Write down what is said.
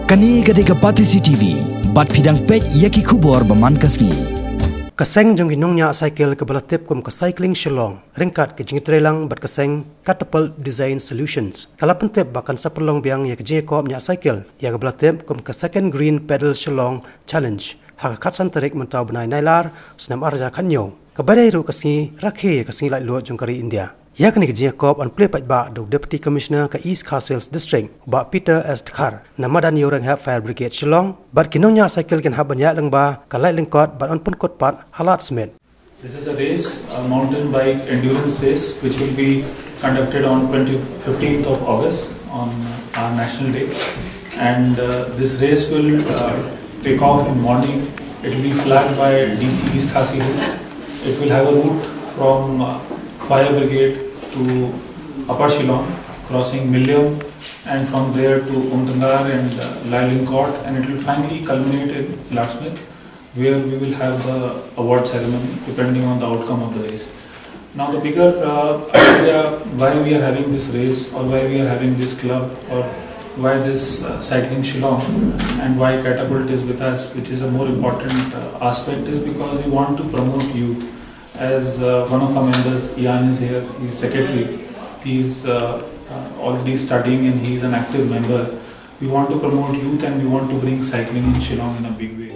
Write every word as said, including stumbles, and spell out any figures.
Kane ka dei ka Batesi T V, bad phi dang peit ïa ki khubor ba man ka sngi. Ka seng jong ki nongñiah cycle kaba la tip kum ka Cycling Shillong, ryngkat ka jingïatreilang bad ka seng Catapult Design Solutions, ka la pyntip ba kan sa pynlong biang ïa ka jingïakop ñiah cycle ïa kaba la tip kum ka Second Green Pedal Shillong Challenge ha ka khatsan tarik mynta u bnai Nailar, snem ar hajar khatñiew, kaba dei ruh ka sngi rakhe ïa ka sngi laitluid jong ka ri India. Ïa kane ka jingïakop yn plie paidbah da u Deputy Commissioner ka East Khasi Hills District, u Bah Peter S Dkhar, na madan Ïewrynghep Fire Brigade Shillong, bad ki nongñiah cycle kin hap ban ïaid lyngba ka lait lyngkot bad yn pynkut pat ha lad smit. This is a race, a mountain bike endurance race, which will be conducted on twenty, fifteenth of August, on, uh, our National Day. And, uh, this race will, uh, take off in morning. It will be flagged by D C East Khasi Hills. It will have a route from, uh, Fire Brigade to Upper Shillong, crossing Mylliem, and from there to Umtngar and, uh, Laitlynkoot, and it will finally culminate in Ladhmith, where we will have the award ceremony, depending on the outcome of the race. Now, the bigger, uh, idea why we are having this race, or why we are having this club, or why this, uh, Cycling Shillong, and why Catapult is with us, which is a more important, uh, aspect, is because we want to promote youth. As, uh, one of our members, Ian, is here, he's secretary. He's, uh, uh, already studying and he's an active member. We want to promote youth and we want to bring cycling in Shillong in a big way.